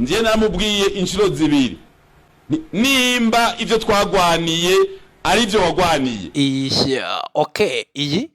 Njye naramubwiye inshuro zibiri, nimba ibyo twagwaniye ari byo wagwaniye. Iyi, okay, iyi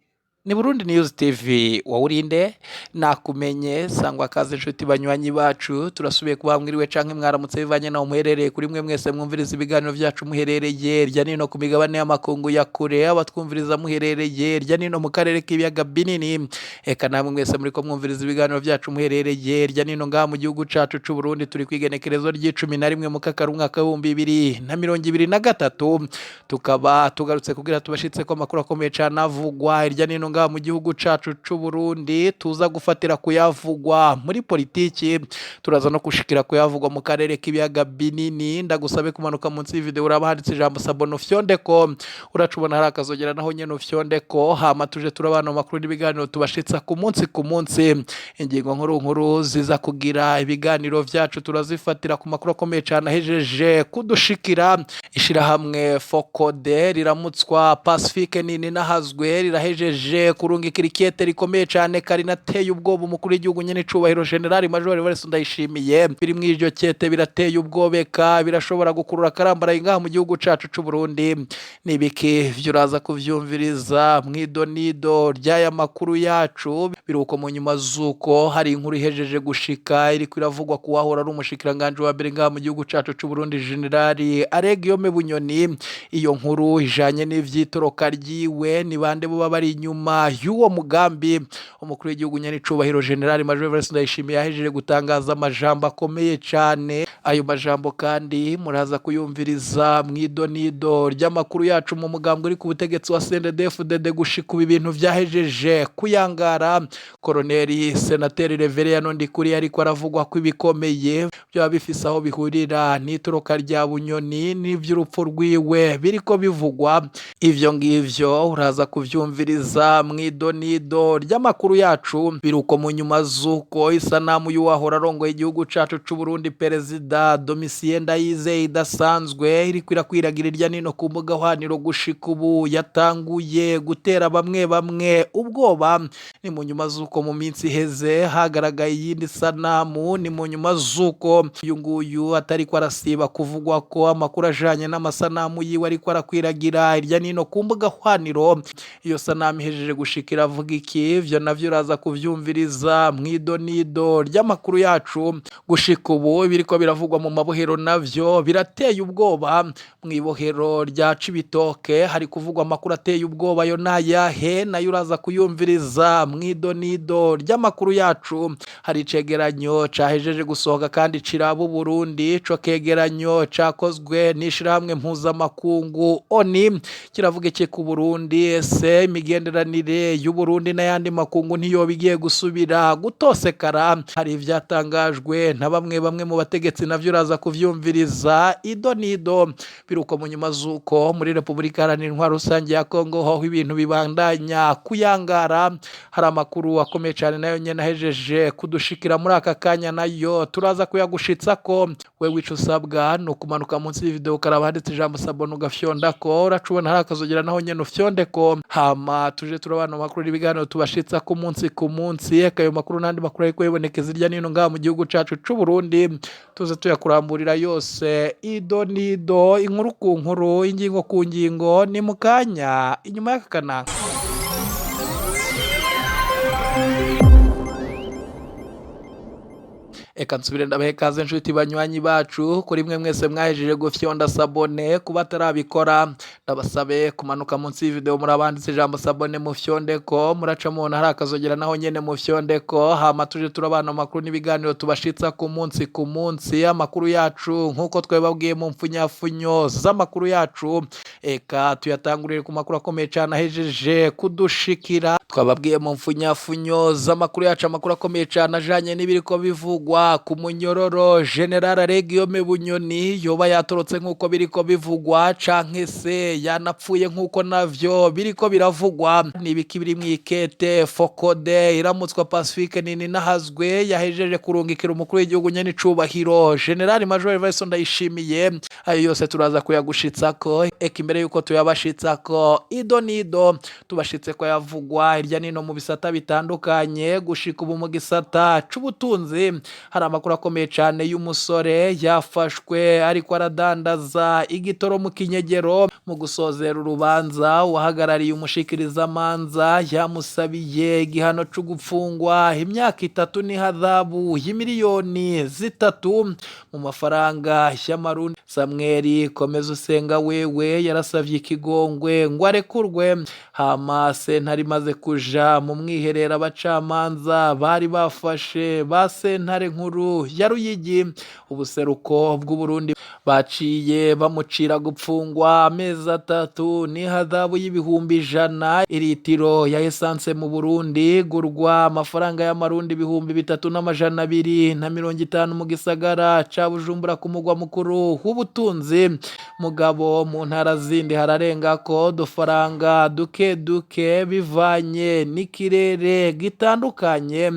ni Burundi News TV. Wowe urinde nakumenye, sangwa kaze inshuti banywanyi bacu. Turasubiye kuba mwiriwe canke mwaramutse bivanye naho muherereye. Kuri mwe mwese mwumviriza ibiganiro vyacu muherereye rya nino ku migabane y'amakungu ya kure, abatwumviriza muherereye rya nino mu karere k'ibiyaga binini, eka namwe mwese muriko mwumviriza ibiganiro vyacu muherereye rya nino ngaha mu gihugu cacu c'u Burundi. Turi kwigenekerezo ry'icumi na rimwe mu kakaro umwaka w'2023, tukaba tugarutse kugira tubashitse ko amakuru akomeye cane avugwa hirya nino ngaha mu gihugu cacu c'u Burundi. Tuza gufatira kuyavugwa muri politiki, turaza no gushikira kuyavugwa mu karere k'ibiyaga binini. Ndagusabe kumanuka munsi y'ivideo, uraba handitse ijambo s'abonner, ufyondeko, uraca ubona hari akazogera, naho nyene ufyondeko, hama tuje turabana mu makuru n'ibiganiro tubashitsa ku munsi ku munsi. Ingingo nkuru nkuru ziza kugira ibiganiro vyacu turazifatira ku makuru akomeye cane ahejeje kudushikira. Ishirahamwe FOCODE riramutswa Pacifique nini nahazwe rirahejeje kurungikira ikete rikomeye cane karinateye ubwoba umukuru w'igihugu nyene icubahiro General Major Evariste Ndayishimiye. Biri mu iryo kete birateye ubwobeka, birashobora gukurura akarambaraye ngaha mu gihugu cacu c'u Burundi. Nibiki vyo uraza kuvyumviriza mwidonido ry'aya makuru yacu. Biruko mu nyuma z'uko hari inkuru ihejeje gushika iriko iravugwa ku wahora ari umushikiranganje wa mbere ngaha mu gihugu cacu c'u Burundi, General Aregiyome Bunyoni. Iyo nkuru ijanye n'ivyitoroka ryiwe, ni bande boba bari inyuma y'uwo mugambi? Umukuru w'igihugu nyene icubahiro General Major Evariste Ndayishimiye yahejeje gutangaza amajambo akomeye cane. Ayo majambo kandi muraza kuyumviriza mwidonido ry'amakuru yacu. Mu mugambwe uri ku butegetsi wa CNDD-FDD, gushika ubu ibintu vyahejeje kuyangara. Koroneli Senateri Reverien Ndikuri ariko aravugwa ko ibikomeye byaba bifise aho bihurira n'itoroka rya Bunyoni n'ivy'urupfu rwiwe biriko bivugwa. Ivyo ngivyo uraza kuvyumviriza mwidonido ry'amakuru yacu. Biruko mu nyuma z'uko isanamu y'uwahora arongoye igihugu cacu c'u Burundi, Perezida Domitien Ndayizeye, idasanzwe iriko irakwiragira irya nino ku mbuga hwaniro, gushika ubu yatanguye gutera bamwe bamwe ubwoba. Ni mu nyuma z'uko mu minsi iheze hagaragaye iyindi sanamu. Ni mu nyuma z'uko uyu nguyu atariko arasiba kuvugwa ko amakuru ajanye n'amasanamu yiwe ariko arakwiragira irya nino ku mbuga hwaniro. Iyo sanamu ihejeje gushikira avuga iki? Ivyo navyo uraza kuvyumviriza mwidonido ry'amakuru yacu. Gushika ubu ibiriko biravugwa mu mabohero navyo birateye ubwoba. Mw'ibohero rya Cibitoke hari kuvugwa amakuru ateye ubwoba. Yo nayahe? Nayo uraza kuyumviriza mwidonido ry'amakuru yacu. Hari icegeranyo cahejeje gusohoka kandi ciraba Uburundi. Ico kegeranyo cakozwe n'ishirahamwe mpuzamakungu ONU kiravuga iki ku Burundi? Ese imigenderanire y'Uburundi n'ayandi makungu ntiyoba igiye gusubira gutosekara? Hari ivyatangajwe na bamwe bamwe mu bategetsi, navyo uraza kuvyumviriza ido nido. Biruko mu nyuma z'uko muri Repubulika Iharanira Intwaro Rusange ya Kongo hoho ibintu bibandanya kuyangara. Hari amakuru akomeye cane nayo nyene ahejeje kudushikira muri aka kanya, nayo turaza kuyagushitsa ko. Wewe ico usabwa ni ukumanuka munsi y'ivideo, ukaraba handitse ijambo s'abonner, ugafyondako, uraca ubona hari akazogera, naho nyene ufyondeko, hama tuje turabana mu makuru n'ibiganiro tubashitsa ku munsi ku munsi. Eka ayo makuru n'andi makuru ariko yibonekeza irya nino ngaha mu gihugu cacu c'u Burundi, tuze tuyakuramburira yose ido nido, inkuru ku nkuru, ingingo ku ngingo. Ni mu kanya inyuma y'aka kananga. Eka nsubire ndabahe kaze nshuti banywanyi bacu. Kuri mwe mwese mwahejeje gufyonda s'abonner, kuba atarabikora ndabasabe kumanuka munsi y'ivideo, murabanditse ijambo s'abonner, mufyondeko, muraca mubona hari akazogera, naho nyene mufyondeko, hama tuje turabana amakuru n'ibiganiro tubashitsa ku munsi ku munsi. Amakuru yacu nk'uko twabibabwiye mu mfunyafunyo z'amakuru yacu, eka tuyatangurire ku makuru akomeye cane ahejeje kudushikira. Twababwiye mu mfunyafunyo z'amakuru yacu amakuru akomeye cane ajanye n'ibiriko bivugwa ku munyororo General Aregiyome Bunyoni yoba yatorotse nk'uko biriko bivugwa, canke se yanapfuye nk'uko navyo biriko biravugwa. Nibiki biri mw'ikete FOCODE iramutswa Pacifique nini nahazwe yahejeje kurungikira umukuru w'igihugu nyene icubahiro General Major Evariste Ndayishimiye? Ayo yose turaza kuyagushitsako. Eka imbere yuko tuyabashitsako ido nido, tubashitse ko yavugwa hirya nino mu bisata bitandukanye. Gushika ubu mu gisata c'ubutunzi hari Hari amakuru akomeye cane y'umusore yafashwe ariko aradandaza igitoro mu kinyegero. Mu gusozera urubanza, uwahagarariye umushikirizamanza yamusabiye igihano co gupfungwa imyaka 3 n'ihadhabu y'imiliyoni 3 mu mafaranga y'amarundi. Samweli Komeza Usenga wewe yarasavye ikigongwe ngo arekurwe. Hama sentare imaze kuja mu mwiherero, abacamanza bari bafashe ba Sentare Nkuru ya Ruyigi, ubuseruko bw'Uburundi, baciye bamucira gupfungwa amezi 3 n'ihadhabu y'100,000. Iritiro ya essence mu Burundi gurwa amafaranga y'amarundi 3250 mu gisagara ca Bujumbura, ku mugwa mukuru w'ubutunzi. Mugabo mu ntara zindi hararenga ko dufaranga duke duke, bivanye n'ikirere gitandukanye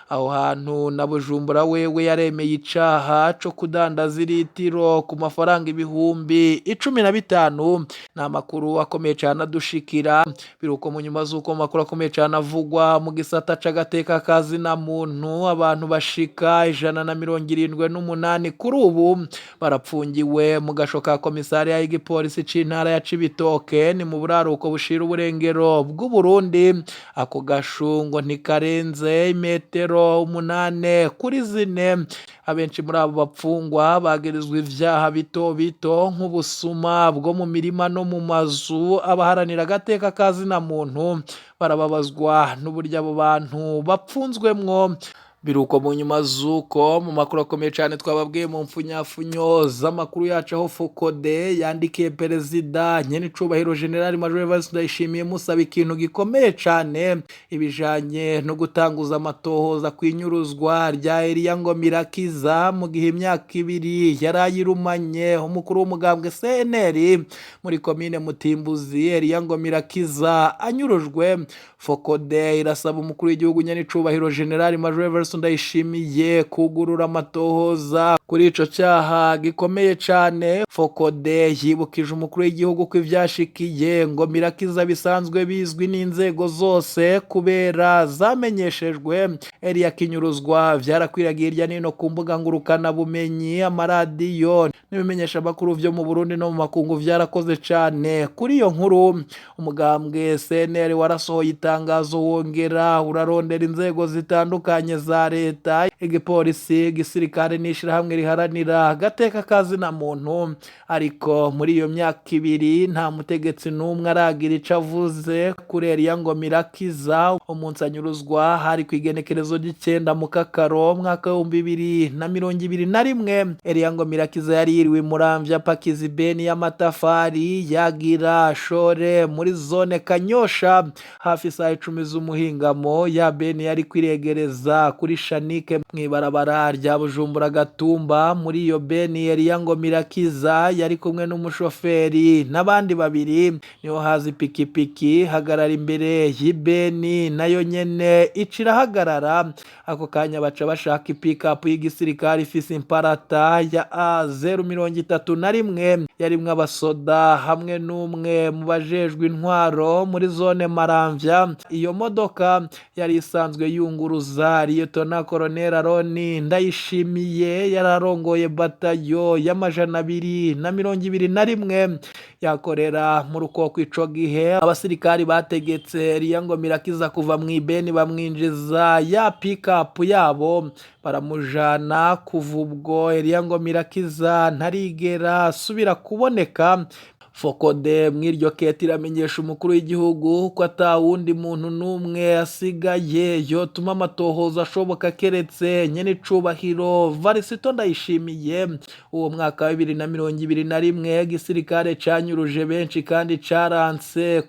aho hantu na Bujumbura. Wewe yaremeye icaha co kudandaza iritiro ku mafaranga 15,000. Ni amakuru akomeye cane adushikira. Biruko mu nyuma z'uko amakuru akomeye cane avugwa mu gisata c'agateka kazina muntu, abantu bashika 178 kuri ubu barapfungiwe mu gasho ka komisariya y'igipolisi c'intara ya Cibitoke, ni mu buraruko bushira uburengero bw'Uburundi. Ako gasho ngo ntikarenze imetero 8 kuri 4. Abenshi muri abo bapfungwa bagirizwa ivyaha bito bito nk'ubusuma bwo mu mirima no mu mazu. Abaharanira agateka kazina muntu barababazwa n'uburyo abo bantu bapfunzwemwo. Biruko mu nyuma z'uko mu makuru akomeye cyane twababwiye mu mfunyafunyo z'amakuru yacu, aho FOCODE yandikiye Perezida nyenicubahiro General Major Evariste Ndayishimiye musaba ikintu gikomeye cyane, ibijanye no gutanguza amatohoza ku inyuruzwa rya Eliya Ngomirakiza, mu gihe imyaka 2 yari ayirumanye umukuru w'umugambwe CNL muri komine Mutimbuzi, Eliya Ngomirakiza, anyurujwe. FOCODE irasaba umukuru w'igihugu nyenicubahiro General Major Evariste Ndayishimiye kugurura amatohoza kuri ico cyaha gikomeye cane. FOCODE yibukije umukuru w'igihugu ko ivyashikiye ngo Mirakiza bisanzwe bizwi n'inzego zose, kubera zamenyeshejwe Eliya akinyuruzwa. Vyarakwiragiye hirya nino ku mbuga ngurukana bumenyi, amaradiyo n'ibimenyesha amakuru vyo mu Burundi no mu makungu vyarakoze cane kuri iyo nkuru. Umugambwe CNL warasohoye itangazo, wongera urarondera inzego zitandukanye za leta, igipolisi, igisirikare n'ishirahamwe riharanira agateka kazina muntu, ariko muri iyo myaka 2 nta mutegetsi n'umwe aragira ico avuze kuri Eliya Ngomirakiza. Umunsi anyuruzwa hari ku igenekerezo ry'icenda mu Kakaro, mwaka w'2021. Eliya Ngomirakiza yari yiriwe Muramvya apakiza ibeni y'amatafari yagira shore muri zone Kanyosha hafi isaha 10 z'umuhingamo. Ya beni yari kwiregereza kuri Shanike mw'ibarabara rya Bujumbura Gatumba. Muri iyo beni Eliya Ngomirakiza yari kumwe n'umushoferi n'abandi babiri, niho haza ipikipiki hagarara imbere y'ibeni, nayo nyene ica irahagarara. Ako kanya baca bashaka ipikapu y'igisirikare ifise imparata ya A031, yarimwo abasoda hamwe n'umwe mu bajejwe intwaro muri zone Maramvya. Iyo modoka yari isanzwe yunguruza Liyetona Koloneli Aroni Ndayishimiye, yararongoye batayo y'221 yakorera mu Rukoko ico gihe. Abasirikari bategetse Eliya Ngomirakiza kuva mu ibeni, bamwinjiza ya pikapu yabo, baramujana. Kuva ubwo Eliya Ngomirakiza ntarigera asubira kuboneka. FOCODE mw'iryo kete iramenyesha umukuru w'igihugu ko ata wundi muntu n'umwe asigaye yotuma amatohoza ashoboka keretse nyenicubahiro Varisito Ndayishimiye. Uwo mwaka wa 2021 igisirikare canyuruje benshi kandi caranse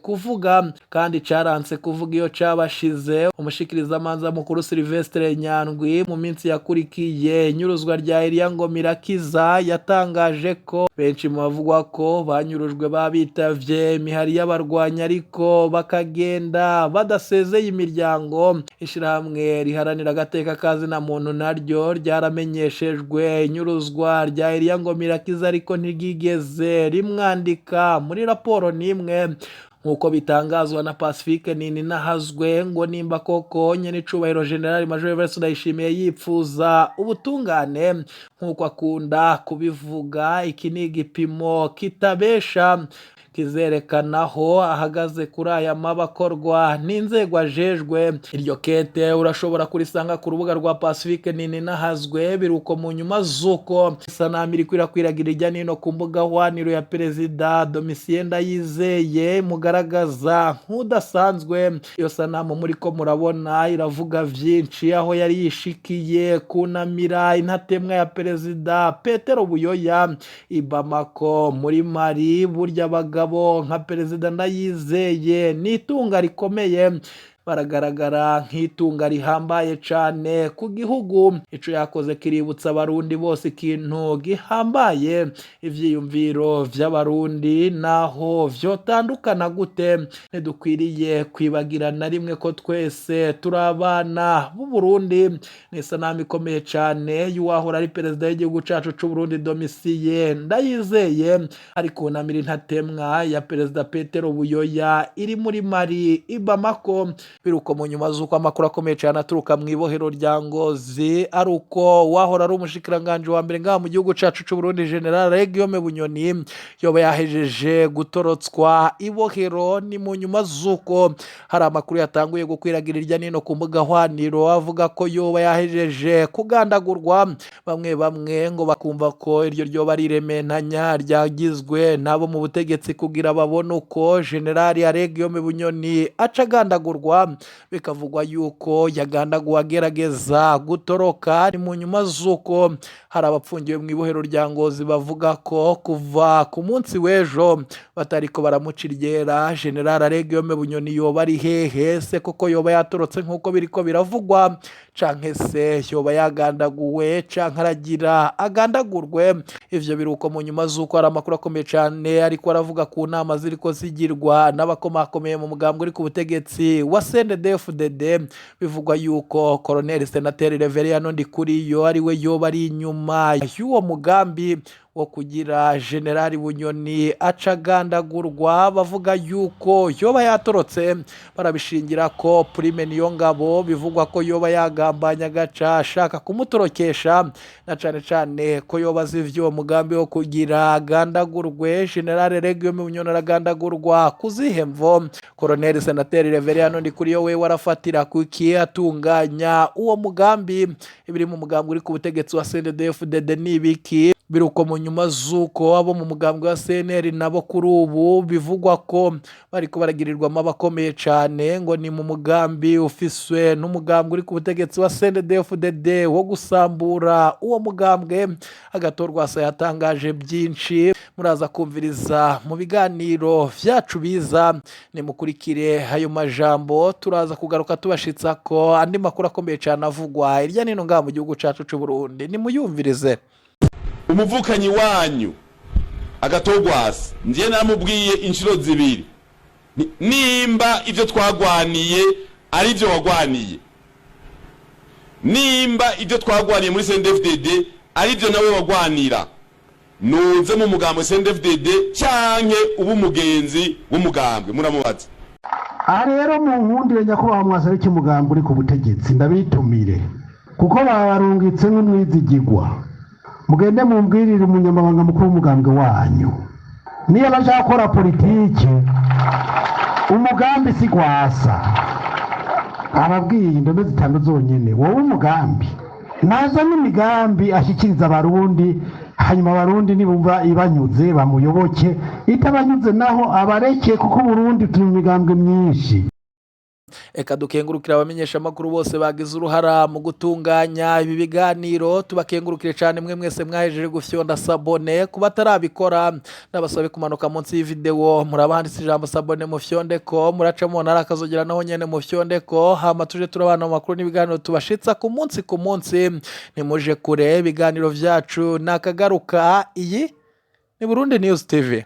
kuvuga iyo cabashize. Umushikirizamanza mukuru Silvestre Nyandwi, mu minsi yakurikiye inyuruzwa rya Eliya Ngomirakiza, yatangaje ko benshi mu bavugwa ko banyurujwe babitavye imihari y'abarwanyi, ariko bakagenda badasezeye imiryango. Ishirahamwe riharanira agateka kazina muntu naryo ryaramenyeshejwe inyuruzwa rya Eliya Ngomirakiza, ariko ntiryigeze rimwandika muri raporo n'imwe. Nk'uko bitangazwa na Pacifique Nininahazwe, ngo nimba koko nyenicubahiro General Major Evariste Ndayishimiye yipfuza ubutungane nk'uko akunda kubivuga, iki ni igipimo kitabesha kizerekana aho ahagaze kuri aya mabi akorwa n'inzego ajejwe. Iryo kete urashobora kurisanga ku rubuga rwa Pacifique Nininahazwe. Biruko mu nyuma z'uko isanamu iri kwirakwiragira ijya nino ku mbuga hwaniro ya Perezida Domitien Ndayizeye mugaragaza nk'udasanzwe. Iyo sanamu muri ko murabona iravuga vyinshi, aho yari yishikiye kunamira intatemwa ya Perezida Petero Buyoya i Bamako muri Mali. Burya abagabo nka Perezida Ndayizeye ni itunga rikomeye, baragaragara nk'itunga rihambaye cane ku gihugu. Ico yakoze kiributsa Abarundi bose ikintu gihambaye: ivyiyumviro vy'Abarundi naho vyotandukana gute, ntidukwiriye kwibagira na rimwe ko twese turi abana b'Uburundi. Ni isanamu ikomeye cane y'uwahora ari perezida w'igihugu cacu c'Uburundi Domitien Ndayizeye ari kunamira intatemwa ya Perezida Petero Buyoya iri muri Mali i Bamako. Biruko mu nyuma z'uko amakuru akomeye cyane aturuka mu ibohero rya Ngozi ari uko wahora ari umushikiranganji wa mbere ngaha mu gihugu cacu c'Uburundi, General Guillaume Bunyoni, yoba yahejeje gutorotswa ibohero. Ni mu nyuma z'uko hari amakuru yatanguye gukwiragira irya nino ku mbuga hwaniro avuga ko yoba yahejeje kugandagurwa. Bamwe bamwe ngo bakumva ko iryo ryoba ari irementanya ryagizwe n'abo mu butegetsi kugira babone uko General Guillaume Bunyoni aca agandagurwa. Bikavugwa yuko yagandaguwe agerageza gutoroka. Ni mu nyuma z'uko hari abapfungiwe mu ibohero rya Ngozi bavuga ko kuva ku munsi w'ejo batariko baramuca iryera. General Guillaume Bunyoni yoba ari hehe se koko? Yoba yatorotse nk'uko biriko biravugwa, canke se yoba yagandaguwe, canke aragira agandagurwe? Ivyo biruko mu nyuma z'uko hari amakuru akomeye cane ariko aravuga ku nama ziriko zigirwa n'abakomakomeye mu mugambwe uri ku butegetsi wa CNDD-FDD. Bivugwa yuko Colonel Senateri Reverien Ndikuriyo ari we yoba ari inyuma y'uwo mugambi wo kugira Generali Bunyoni aca agandagurwa. Bavuga yuko yoba yatorotse barabishingira ko Prime Niyongabo bivugwa ko yoba yagambanye agaca ashaka kumutorokesha, na cane cane ko yoba azi ivy'uwo mugambi wo kugira agandagurwe. General Guillaume Bunyoni aragandagurwa kuzihe mvo? Colonel Senateri Reverien Ndikuriyo we warafatira kuki atunganya uwo mugambi? Ibiri mu mugambi uri ku butegetsi wa CNDD-FDD ni ibiki? Biruko mu nyuma z'uko abo mu mugambwe wa CNL nabo kuri ubu bivugwa ko bariko baragirirwamo abakomeye cane, ngo ni mu mugambi ufiswe n'umugambwe uri ku butegetsi wa CNDD-FDD wo gusambura uwo mugambwe. Agathon Rwasa yatangaje byinshi, muraza kumviriza mu biganiro vyacu biza. Nimukurikire ayo majambo, turaza kugaruka tubashitsa ko andi makuru akomeye cane avugwa irya nino ngaha mu gihugu cacu c'u Burundi. Nimuyumvirize. Umuvukanyi wanyu Agathon Rwasa, njye naramubwiye inshuro zibiri: nimba ibyo twagwaniye ari byo wagwaniye, nimba ibyo twagwaniye muri CNDD-FDD ari byo nawe wagwanira, nuze mu mugambwe CNDD-FDD canke uba umugenzi w'umugambwe. Muramubaza. Aha rero mu nkundire, nyakubahwa mwaserukiye umugambi uri ku butegetsi, ndabitumire kuko babarungitse nk'umwizigigwa. Mugende mumbwirire umunyamabanga mukuru w'umugambwe wanyu, niyo bashaka gukora politike, umugambi si gwasa. Ababwiye indome zitanu zonyene. Wowe umugambi naza n'imigambi ashyikiriza Abarundi, hanyuma Abarundi nibumva ibanyuze bamuyoboke, itabanyuze naho abareke, kuko Uburundi turi mu migambwe myinshi. Eka dukengurukira abamenyesha amakuru bose bagize uruhara mu gutunganya ibi biganiro. Tubakengurukire cyane mwe mwese mwahejeje gufyonda s'abonner. Kuba atarabikora, ndabasabe kumanuka munsi y'ivideo, murabanditse ijambo "s'abonner", mufyonde ko muraca mubona ari akazogera, naho nyene mufyonde ko, hama tuje turabana mu makuru n'ibiganiro tubashitsa ku munsi ku munsi. Nimuje kure, ibiganiro vyacu nakagaruka. Iyi ni Burundi News TV.